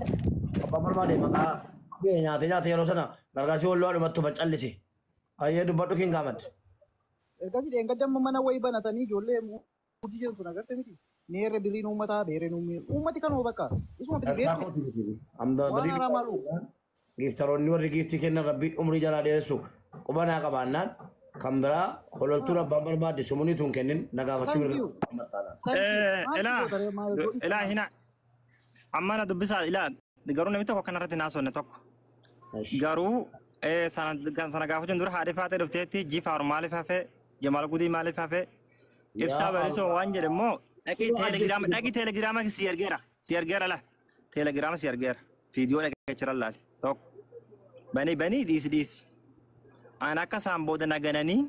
Abbaan barbaade maqaa biyya nyaatee nyaatee yeroo sana gargaarsi walloo dhumattu facallise. Hayyee dubbadhu King Ahmad. Ergasii dheengadda amma mana wayii banatanii ijoollee muudii jedhu sun agarte miti. Meerre birriin uummataa beereen uummati kanuma bakka. Isuma miti beektu. Waan haaraa maalu. Giiftaroonni warri giiftii kennan rabbii umrii jalaa dheeressu qubanaa qabaannaan kan biraa hololtuun abbaan barbaade sumunii tun kennin na gaafachuu Thank you. mirga. Ilaa ilaa hina amma na dubbisaa ilaa garuu namni tokko kanarratti naasonne tokko garuu sana gaafachuun dura haadhi faatee dhufteetti jifaar maaliif hafe Jamaal Gudii maaliif hafe ibsaa barisoo waan jedhe immoo dhaqii teelegiraama si ergeera la teelegiraama si ergeera fiidiyoo dhaqee jira laali tokko banii banii dhiisi dhiisi an akka isaan booda nagananii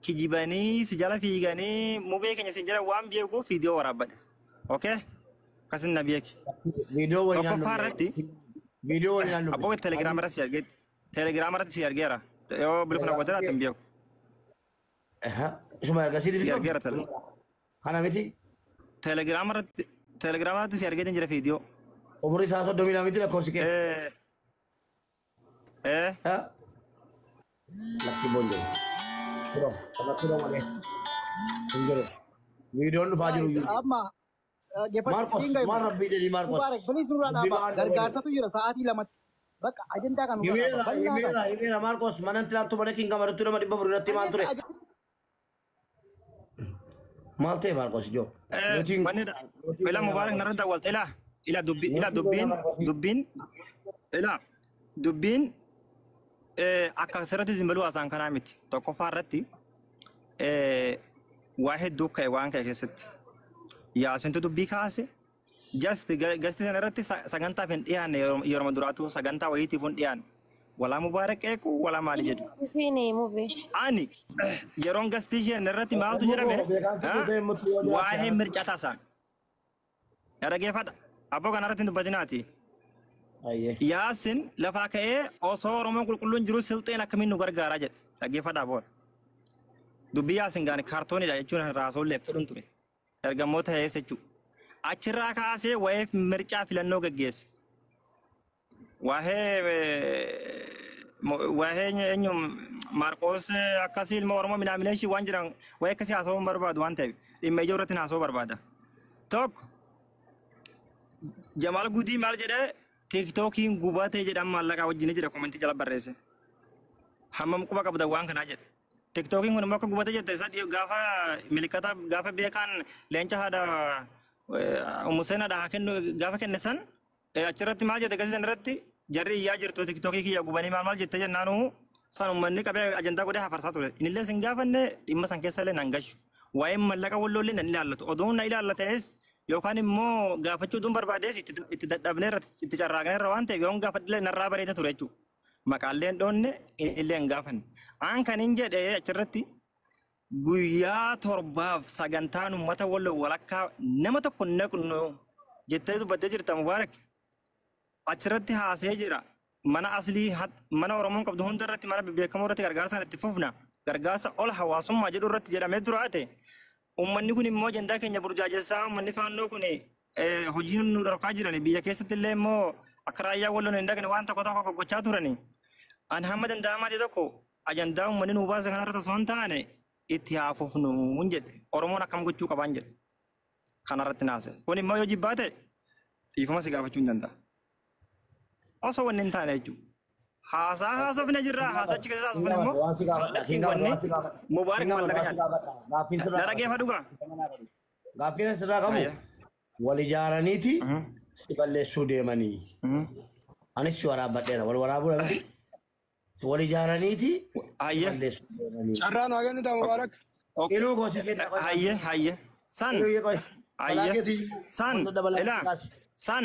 kijibanii si jala fiiganii mubee keenya sin jala waan beekuuf fiidiyoo waraabbadhe okay akkasin na beeki Viidiyoo waliin tokkoffaa irratti Viidiyoo waliin naannoo. abboo teelegiraama irratti si argee teelegiraama irratti si argeera yoo bilkuna godhadha hin beeku Isuma ergasii si argeera tele Kana miti teelegiraama irratti si argeetin jira fiidiyoo umrii isaa 32 miti lakkoofsi kee. Eh eh Lakki boon jiru. Bro, lakki boon malee. Hin jiru. Viidiyoon dhufaa jiru. Amma Maarqos, maal rabbii jedhii Maarqos. Mubaarak bilis nurraa dhaaba. Gargaarsatu jira sa'aatii lamatti. Bakka ajandaa kan nurraa Himeera, dhaaba. Bal'aa himeera, himeera Maarqos mana tilaantu mana kin gamadatu nama 400 irratti maal ture? Maal ta'e Maarqos ijoo? Wanni ila Mubaarak narra dawwalte ila ila dubbi ila dubbiin dubbiin ila dubbiin akka asirratti zimbaluu haasaan kanaa miti tokkoffaa irratti waa hedduu ka'e waan ka'e keessatti yaasintu dubbii kaase just gasti sana irratti sagantaaf hin dhiyaanne yeroo duraatu sagantaa wayiitiif hin dhiyaanne walaa Mubaarak qeequ walaa maali jedhu Isiin mube. ani yeroon gastii isheen irratti maaltu jedhame waa'ee mirca tasaa dhaggeeffadha abboo kana irratti hin dubbatinaati. Yaasin lafaa ka'ee osoo Oromoon qulqulluun jiru silxeen akkamiin nu gargaaraa jedhe dhaggeeffadha aboo. Dubbii Yaasin gaani kaartoonidha jechuun raasoolee fedhuun ture. Ergamoota heessa jechuudha. Achirraa kaasee waa'ee mircaa filannoo gaggeesse. Waa'ee eenyu Maarqoos akkasii ilma Oromoo minaaminee waan jiran waa'ee akkasii haasawuu hin barbaadu waan ta'eef dhimma ijoo irratti haasawuu barbaada. Tokko Jamaal Gudii maal jedhee tiiktookiin gubatee jedhan maallaqaa wajjin jira komentii jala barreesse. Hammam quba qabda waan kanaa jedhe. Tiiktookiin kun immoo akka gubatee jette isa gaafa milikata gaafa beekaan leenca haadha Umuseen haadha haa kennu gaafa kenne san achirratti maal jette gasi san irratti jarri iyyaa jirtu tiiktookii kiyya gubanii maal maal jette jennaanuu san uummanni qabee ajandaa godhee hafarsaa ture. Inillee sin gaafanne dhimma san keessa illee nan gashu. Waa'een mallaqa walloollee nan ilaallatu. Oduun na ilaallatees yookaan immoo gaafachuu duun barbaadees itti dadhabneerra itti carraaqneerra waan ta'eef yoon gaafadhillee narraa bareeda ture jechuudha. Maqaallee hin dhoonne illee hin gaafanne. Aan kan hin jedhe achirratti guyyaa torbaaf sagantaan uummata walloo walakkaa nama tokko naqnu jettee dubbattee jirta Mubaarak. Achirratti haasee jira. Mana aslii mana Oromoon qabdu hunda irratti mana beekamoo irratti gargaarsa itti fufna. Gargaarsa ol hawaasummaa jedhu irratti jedhamee duraate. Uummanni kun immoo ajandaa keenya burjaajessaa uummanni faannoo kun hojii nu dhorkaa jiran biyya keessatti illee immoo akka raayyaa walloon hin dhaqne waan tokko tokko gochaa turani. Ani hamma danda'amaa ta'e tokko ajandaa uummanni nu baase kanarratti osoo hin taane itti haa fufnu hin jedhe Oromoon akkam gochuu qabaan jedhe kanarratti naase. Kun immoo yoo jibbaa ta'e dhiifama si gaafachuu hin danda'a. Osoo wanni hin taane jechuudha. Haasaa haasofne jirra haasachi keessa haasofne immoo kallattiin wanni Mubaarak mallaqa nyaata. Na dhaggeeffadhu gaa. Gaaffiin asirraa qabu wal ijaaraniiti si balleessuu deemanii. Anis si waraabbadheera wal waraabuu dha miti. Wal ijaaraniiti si balleessuu deemanii. Carraan haa kennitaa Mubaarak. Iluu gosi kenna. Hayyee hayyee. San. Hayyee. San. Ilaa. San.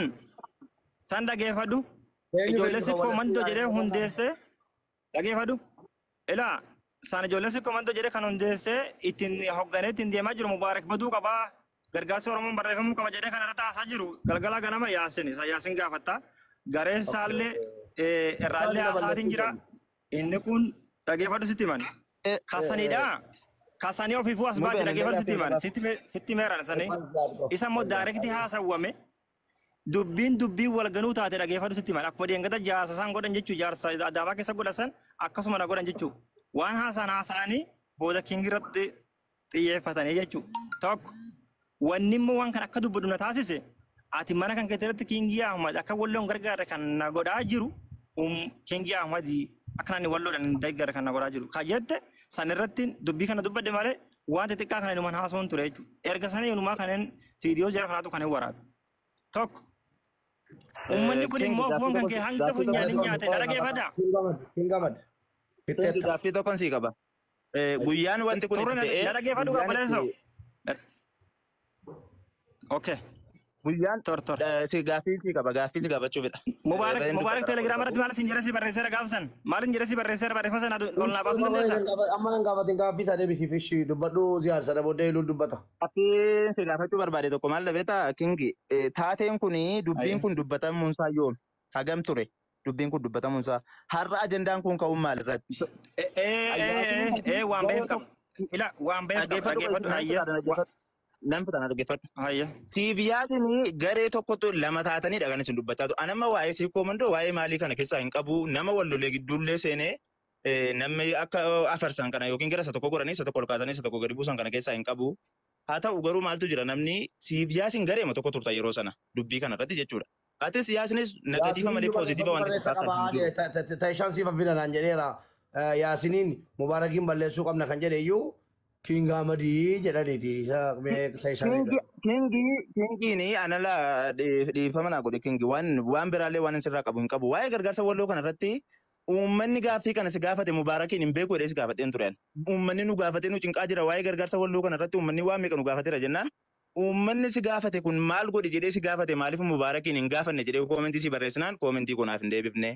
San dhaggeeffadhu. Ijoollee sikkoo mandoo jedhee hundeessee dhaggeeffadhu. Ilaa san ijoollee sikkoo mandoo jedhee kan hundeessee ittiin hoogganee ittiin deemaa jiru Mubaarak baduu qabaa. Gargaarsi Oromoon barreeffamuu qaba jedhee kan irratti haasaa jiru galgala ganama Yaasin isa Yaasin gaafatta. Gareen isaallee irraallee haasaatiin jira. Inni kun dhaggeeffadhu sitti himan. Kasaniidha. Kasanii ofiifuu as baate dhaggeeffadhu sitti himan. Sitti meeran sanii. Isa immoo daayirektii haasawwame. Dubbiin dubbii wal ganuu taate dhageeffatu sitti mala. Akkuma deengata jaarsa isaan godhan jechuu jaarsa adaamaa keessa godhan san akkasuma na godhan jechuu. Waan haasaan haasa'anii booda Kingi irratti xiyyeeffatanii jechuu. Tokko wanni immoo waan kan akka dubbadu na taasise ati mana kan keessatti Kingii Ahmad akka walloon gargaarre kan na godhaa jiru Kingii Ahmad akka namni walloodhaan hin deeggarre kan na godhaa jiru. Ka jette san irratti dubbii kana dubbadde malee waan xixiqqaa kana inumaan haasa'uun ture jechuudha. Erga sana inumaa kanneen viidiyoo jara kanaatu kan hin waraabe. Tokko uummanni kun immoo foon kan kee hanga funyaanii nyaate dhaggeeffata. King Ahmad. Fixeetta. Gaaffii tokkon sii qaba. Guyyaan wanti kun Turre itti ta'ee dhaggeeffadhu guyyaan qabaleessoo. itti Okay. guyyaan Tor tor. si gaaffii sii qaba gaaffii si gaafachuufidha. Mubaarak Irra hin Mubaarak dubbata rakkoo telegiraama qabu. irratti maal isin jedhee si barreesseera gaafsan? Maal isin jedhee si barreesseera barreeffama sana ol naa baasuu dandeessaa? Amma nan gaafatin gaaffii isaa deebisiif ishii dubbadhu ziyaar sana booddee iluu dubbata. Gaaffii si gaafachuu barbaade tokko maal dhabeeta Kingi taateen kun dubbiin kun dubbatamuunsaa yoom hagam ture dubbiin kun dubbatamuunsaa har'a ajandaan kun ka'uun maal irratti? Waan beef qaba. Ila waan beef qaba Dhaggeeffadhu dhaggeeffadhu hayya. nan fitan dhaggeeffadhu. Hayya. Siif yaasin garee tokkotu lama taatanidha kan isin dubbachaa jiru. Anamma waa'ee siif koomandoo waa'ee maalii kana keessaa hin qabu. Nama wal lolee gidduullee seenee namni akka afarsan kana yookiin gara isa tokko godhanii isa tokko ol kaasanii isa tokko gadi buusan kana keessaa hin qabu. Haa ta'u garuu maaltu jira namni siif yaasin gareema tokko turta yeroo sana dubbii kana irratti jechuudha. Atis yaasinis negatiiva Yaasiniin malee duba poozitiiva wanti barreessa tokko qabaa hin jiru. jedhe Taayishaan siif affina naan jedheera. Yaasiniin Mubaarakiin balleessuu qabna kan jedhe iyyuu King Ahmadii jedhaniiti. Isa Taayishaan Kingi kingiin anala dhiifama naa godhe kingi waan biraallee waan sirraa qabu hin qabu. Waa'ee gargaarsa walloo kana irratti uummanni gaaffii kana si gaafate Mubaarakiin hin beeku jedhee si gaafadheen ture. Uummanni nu gaafatee nu cinqaa jira waa'ee gargaarsa walloo kana irratti uummanni waan meeqa nu gaafateera jennaan. Uummanni si gaafate kun maal godhe jedhee si gaafate maaliif Mubaarakiin hin gaafanne jedhee koomentii si barreessinaan koomentii kunaaf hin deebifne.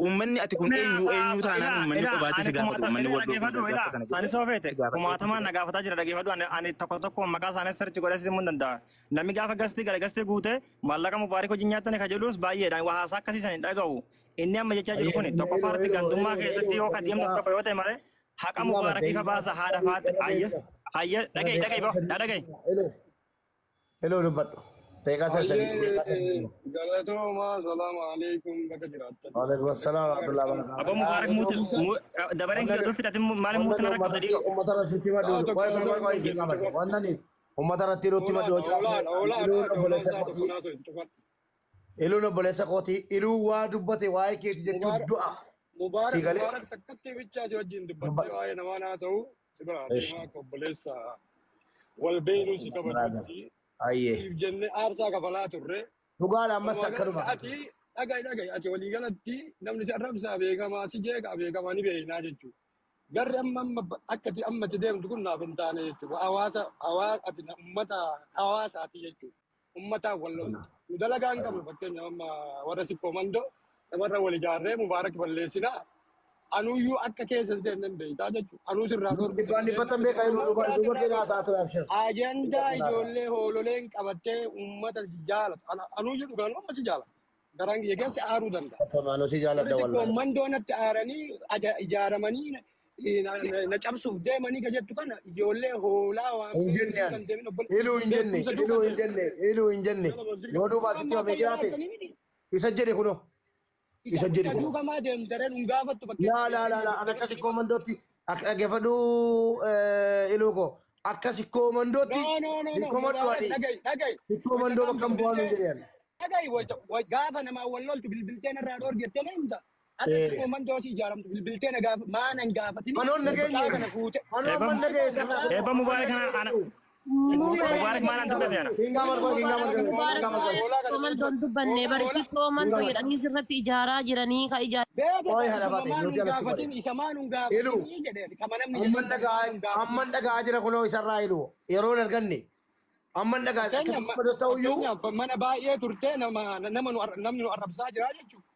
Uummanni ati kun eenyu eenyu taanaan uummanni qobaatti si gaafate uummanni walloo kun gargaarsa kana Saani jedhee soofeete si gaafadhee kumaatamaan na gaafataa jira dhaggeeffadhu ani tokko tokko maqaa isaanii sirriitti godhee sitti himuu hin danda'a. Namni gaafa gastii gale gastii guute maallaqa Mubaarak hojii nyaatani ka jedhus baay'eedhaan waa haasaa akkasii san hin dhaga'u. Inni amma jechaa jiru kun tokkoffaa irratti gandummaa keessatti yoo ka deemtu tokko yoo ta'e malee haqa Mubaarakii ka baasa haadha faatti ayya ayya dhaga'i dhaga'i ba dhaga'i. Hello dubbadhu. Daqiiqaa sadii. Hayyee galatoomaa salaamu alaikum bakka jiraattan. Waalaikum assalam warahmatullahi wabarakatuh. Abbo Mubaarak muuti dabareen kiyya dur fixate maaliif muuti narra qabda dhiiroo. Uummata irratti maddu. Qoy qoy qoy qoy King Ahmad. Wanta ni uummata irratti iluutti maddu hojii. Olaana olaana Iluun obboleessa olaana kootii. tokko cufadhu. Iluun obboleessa kootii. Iluu waa dubbate waa'ee keeti jechuun du'a. Mubaarak Si galee? Mubaarak takkatti bichaa si wajjin dubbattee waa'ee namaa naasa'u si bira deemaa akka obboleessa wal beeknu si kabajatti Ayyee. siif jennee aarsaa kafalaa turre. Dhugaadha ammas Walumaa akkanuma. galatti ati dhaga'i dhaga'i ati waliigalatti namni si arrabsaa beekamaa si jeeqaa beekamaa ni beeknaa jechuudha. Garri amma amma akka ati amma itti deemtu kun naaf hin taane jechuudha. Hawaasa hawaasa ati uummata hawaasaati jechuudha. Uummataan wal loltu. Nu dalagaa hin qabnu fakkeenyaaf amma warra sikkoo mandoo namarra wal ijaarree Mubaarak balleessinaa. Anuyyuu akka keessa hin seenne hin beektaa jechuudha. Anuu sirraa dhorku. Dhibbaan dhibbattan beekaa iluu duuba duuba keenya haasa'aa ture abshir. Ajandaa ijoollee hoololeen qabattee uummata jaalatu. Anuyyuu dhugaan amma si jaalata. Garaan kiyya keessa aaruu danda'a. Tamaanuu si jaaladha Warri wallaahi. sikkoo natti aaranii ijaaramanii na cabsuuf deemanii ka jettu kana ijoollee hoolaa waan Hin jenne ani. Iluu hin jenne, iluu hin jenne, iluu hin jenne. Yoo duuba asitti himamee jiraate isa jedhe kunoo. Isa jedhe kunoo. Duukamaa deemtareen hin gaafattu Laa laa laa laa ani akkasi koomandootti akka dhaggeeffadhu iluu koo akkasi koomandootti No, no, no, no. koomandoo ani Dhaga'i, dhaga'i. koomandoo bakka hin bu'aanu hin jedhe ani. Dhaga'i, gaafa namaa wal loltu bilbilteen irraa dhoorgettee na himta. Akka koomandoo si ijaaramtu bilbiltee na gaafa maana hin gaafatin. Anoon nageenye. Mucaa kana fuute. Anoon man nageenye sarara. Eebba Mubaarak kana ana Mubaarak maal an dubbate ana. Kingaa margoo kingaa margoo Mubaarak kingaa margoo. waa'ee sikkoo dubbanne bari sikkoo mandoo jedhanii sirratti ijaaraa jiranii ka ijaaraa Beeka Ooyi isa haadha baate, maan nuti hin alatti gaafatin, isa maan hin gaafatin jedheen. Kama namni Amman jedhu dhagaa hin gaafatin. amman dhagaa jira kunoo isarraa iluu yeroo hin arganne amman dhagaa akkasi koomandoo ta'uyyuu Fakkeenyaaf mana baay'ee turtee nama nama nu namni nu arrabsaa jira jechuudha.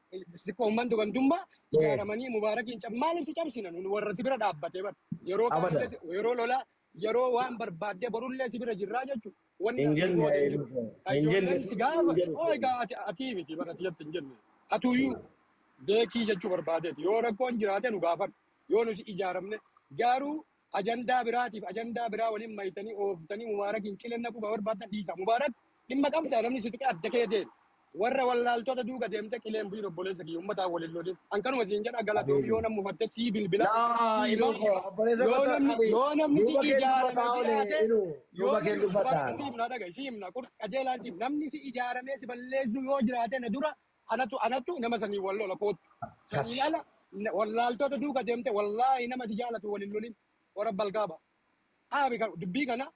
Sikkoo mandoo gandummaa ijaaramanii Mubaarakiin maaliif si cabsina nu warra si bira dhaabbatee bara yeroo Abadan. kaanillee yeroo lolaa yeroo waan barbaaddee borullee si bira jirraa jechuudha. Wanni Hin ati jenne goote hin iluu jiru. hin jenne Ijoolleen si gaafa hin jenne. oo egaa ati atii miti bara ati jette hin jenne. Atuyyuu beekii jechuu barbaadeeti. Yoo rakkoon jiraate nu gaafadhu. Yoo nu si ijaaramne garuu ajandaa biraatiif ajandaa biraa waliin mayitanii ooftanii Mubaarakiin cileen naquu barbaaddan dhiisa. Mubaarak Dhimma qabdaa namni si tuqe adda kee deemi. Warra wallaaltota duuka deemte qileen bu'in obboleessa kiyya uummataan waliin lolin. An kanuma siin jedha galatoomi yoo namni mufatte sii bilbila Laa sii inuu hima. koo obboleessa Yoo koo namni qabi yoo namni si duuba kee ijaaramee dubbataa oole jiraate inuu yoo duuba kee namni dubbataa. bakka siimna dhaga'i siimna qajeelaan siim namni si ijaaramee si balleessu yoo jiraate na dura anatu nama sanii wal lola kootu. Kas. Sanii ala wallaaltota duuka deemte wallaahi nama si jaalatu waliin lolin warra balgaaba. Dhaabi dubbii kana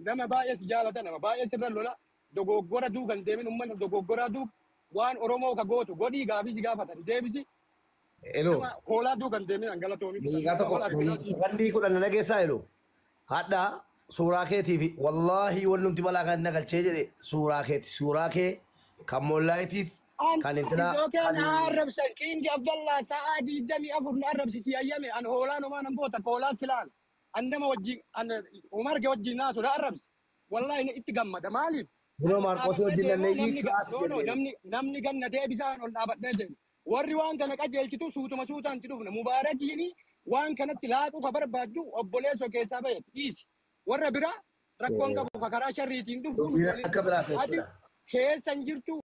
nama baay'ee si jaalata nama baay'ee sirra lola dogoggora duuka hin deemin uummata dogoggoraa duuka waan Oromoo ka gootu godhii gaafii si gaafatan deebisi Inuu nama hoolaa duuka hin deemin hangalatoomi daqiiqaa fudhadhu. tokko Wal arginaa siif. sakandii 10 na dhageessaa jiru. Hadha suuraa keetii fi wallaahi wannumti balaa kan na galchee jedhe suuraa keeti suuraa kee kan moollaayitiif An kan intinaa isoo kan na arrabsan Kingi Abdallah sa'a 24 na arrabsisi ayyame an hoolaan homaa nan goota hoolaa silaan an nama wajjin an Umar ge wajjin naasu na arrabsi wallahi na itti gammada maaliif Bunoo an ol Maarqoosii dhaabadhee wajjin deemu nanneeyyii namni kilaasii no no jenneen. namni ganna deebisaan ol dhaabadhee deemu warri waan kana qajeelchitu suutuma suutaan itti dhufna mubaarakiini waan kanatti laaquu ka barbaaddu obboleessoo keessaa bahe dhiisi warra biraa rakkoon qabu ka karaa sharriitiin dhufu Dubbiin akka biraa ati jechuudha. keessa hin jirtu.